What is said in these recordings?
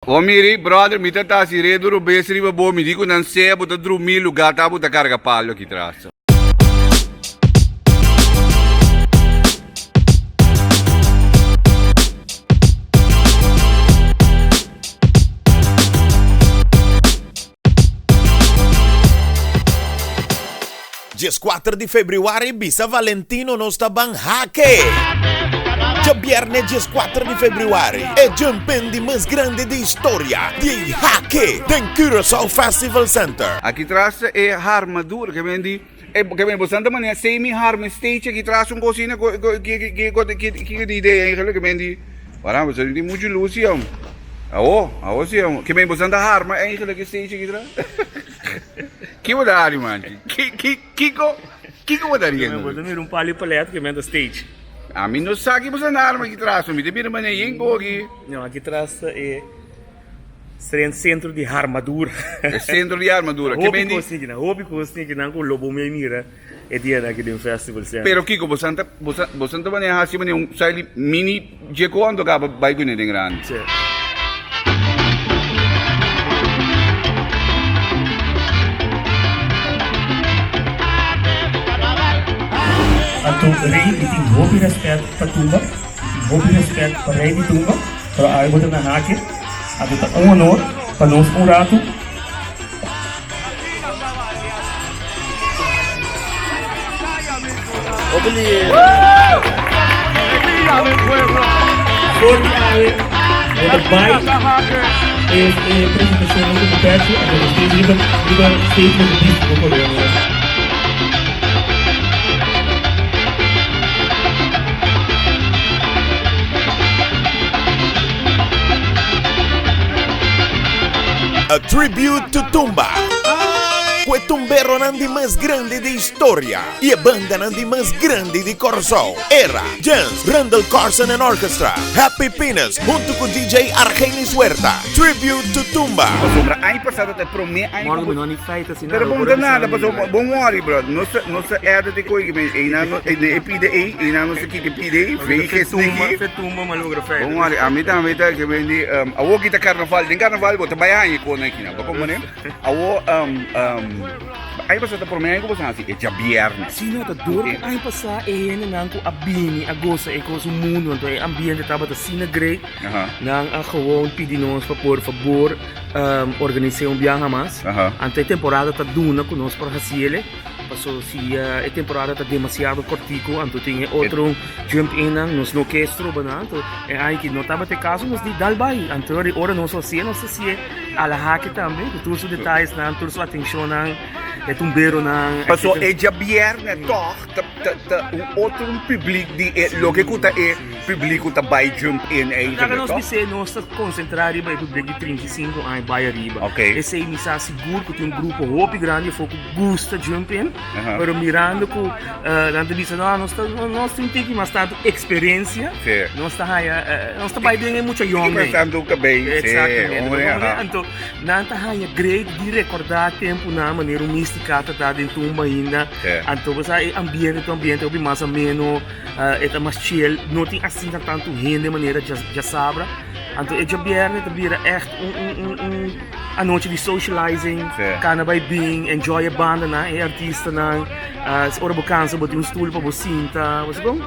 Bo miri, brother, mi ta ta hasi redu robes riba bo, mi di ku nan sea bo ta drumí lugá ta bo ta karga palo aki tras. Dieskuater di febrüari bisa Valentino nos ta ban hake! Djabièrnè dieskuater di febrüari e jumping di mas grandi di historia di hake den Curaçao Festival Center. Aki tras ta e harmadura ke men di e ke men bosan ta manera semi harma stage aki tras un cosina ku ku kiko kiko di idea eigenlijk ke men di wara boso no tin muchu lus si awo awo si ke men bosan ta harma eigenlijk e stage aki tras. Ki bo ta hari manchi? Ki ki kiko kiko bo ta riendo? Bo ta mira un palo y palet ke menta stage. Ami no sa ki bo sa na arma aki tras, mi ta mira manera yen ko aki. No, aki tras ta e centro di harmadura. E centro di harmadura. Hopi kos tin akinan, hopi kos tin akinan ku lo bo mei mira e dianan aki den festival center. Pero kiko bo sa ta bo sa bo sa ta manera hasi manera un style di mini Dje ku anto kaba bai kuné den grandi. Sí. Anto rei mi tin hopi rèspèt pa tumba, mi tin hopi rèspèt pa rei di tumba, pero awe bo ta na hake, anto ta un honor pa nos un ratu. For di awe bo ta bai e presentacion nan ku Pechu anto bo steeds riba riba stage bo ta bisti bo corona. A Tribute to Tumba ku e tumberonan di mas grandi di historia i e bandanan di mas grandi di Kòrsou, Era, Jens, Randal Carson and Orchestra, Happy Penis huntu ku DJ Argenis Huerta, Tribute to Tumba. Pasobra aña pasado ta e promé aña ku bo Pero bo no ta nada pasobra bo wòri bro nos ta nos ta edit e koe ki einan no e pida ei einan nos ta kita e pida ei veeg e sneaky Bo wòri ami tambe ta ke men di awor ki ta karnaval den karnaval bo ta bai haña e konan aki nan bo komprende awor aña pasado ta promé aña ku bo sa hasi e djabièrnè. Si no ta dor ku aña pasá e hendenan ku a bini a gosa e kos un mundu anto e ambiente tabata asina great nan a gewoon pidi nos pa por fabor organis'é un biaha mas anto e temporada ta duna ku nos por hasiel paso si e temporada ta demasiado kortiku anto tin e otro jump innan nos no ke stroba nan anto e aña ki no tabata e kaso nos di dal bai anto ora nos hasié nos hasié a la hake tambe ku tur su detayesnan tur su atenshonnan e tumberonan Paso e djabièrnè tòg ta ta ta un otro un publik di e loke ku ta e publik ku ta bai jump in Laga eigenlijk nos tòg? bis'é nos ta konsentrá riba e publik di 35 aña bai ariba. Ok. Esei mi sa sigur ku tin un grupo hopi grandi afó ku gusta jump in, Aha. pero mirando ku nan ta bisa no nos ta nos tin tiki mas tantu eksperensia, Sí. nos ta haya nos ta bai den e mucha Tiki yòn mas ei. tantu kabei, sí, Eksaktamente. hombre, aha. Anto Nan ta haña great di rekordá tempunan manera un místika ta ta den tumba ainda. Anto bo sa e ambiente ta un ambiente hopi mas ameno, e ta mas chill, no tin asina tantu hende manera djasabra. Anto e djabièrnè ta bira ègt un un un anochi di socializing, kana bai bin, enjoy e bandanan, e artistanan. Ora bo kansa bo tin un stul pa bo sinta, bo sa kon?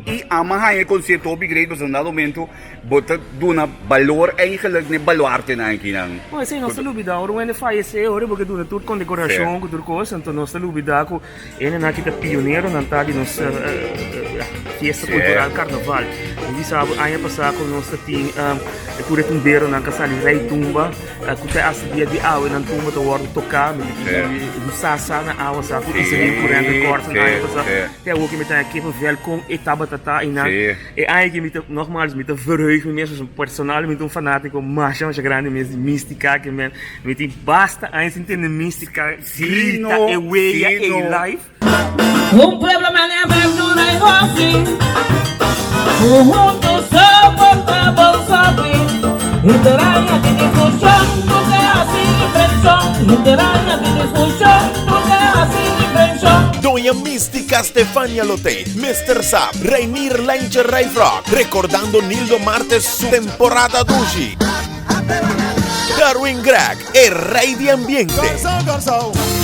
I ama haña e konsepto hopi great pasobra na dado momento Bo ta duna balor eigenlijk n'e baluartenan akinan. Bon, esei nos ta lubida. Ora un hende fayesé, ora bo ke duna tur kondekorashon ku tur kos, anto nos ta lubida ku e hendenan aki ta pioneronan ta di nos fiesta kultural karnaval. Mi bisa bo aña pasá ku nos ta tin tur e tumberonan ku a sali rei tumba, ku te asta dia di awe nan tumba ta wòrdu toká. Mi ta tin un sasa na awa sa ku Iselin ku Randall Corsen aña pasá. Te awoki mi ta kippenvel kon e tabata ta. einan. E aña aki mi ta, nogmaals, mi ta verheug mi mes pasobra personal mi ta un fanátiko masha masha grandi mes di Mística ke men mi tin basta aña sin tende Mística grita e wea ei live. Un pueblo manera berdura y hopi Cu hunto soporta bon sofri Henter aña tin discusion Tur ke haci diferencion Henter aña tin discusion Tur ke haci diferencion. Doña Mistica Stefania Loté, Mister Sap, Reinier Lijntje Rijfrock, recordando Nildo Martes su temporada dushi. Darwin Greg, e rey di ambiente.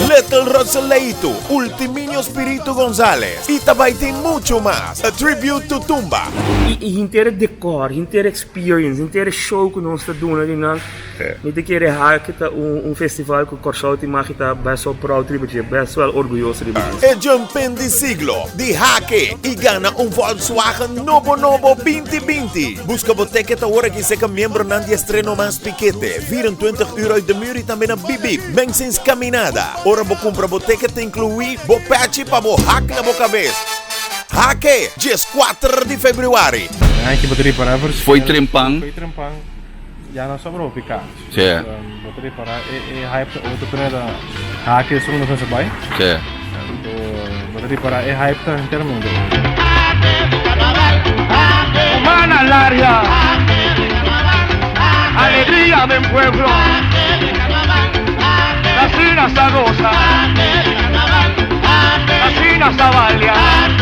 Little Roseleitu, Ultiminio Spirito Gonzalez y ta bay tin mucho mas. A tribute to Tumba. Y henter e decor, henter e experience, henter e show cu nos ta duna di nan, mi ta kere Hake ta un festival cu Corsou tin mag ta best wel proud riba dje, best wel orguyoso riba dje. E Jumpin di Siglo di Hake y gana un Volkswagen nobo nobo 2020. Buska bo ticket awor aki serka miembronan di estreno mas pikete, 24 uur uit de muur y tambe na Bip Bip, Mensens Caminada. Ora bo cumpra bo ticket ta inclui bo pechi pa bo hak na bo cabes. Hake, 14 di februari. Aki bo ta ripara verschil. Foi trempan. Foi trempan ya no sobra hopi kaas. Sí. Bo ta ripara e e hype ta otro pone ta hake esun ku nos mester bai. Sí. Anto bo ta ripara e hype ta henter mundo. Humana larga, alegria den pueblo, Asina sa goza, asina sa balia.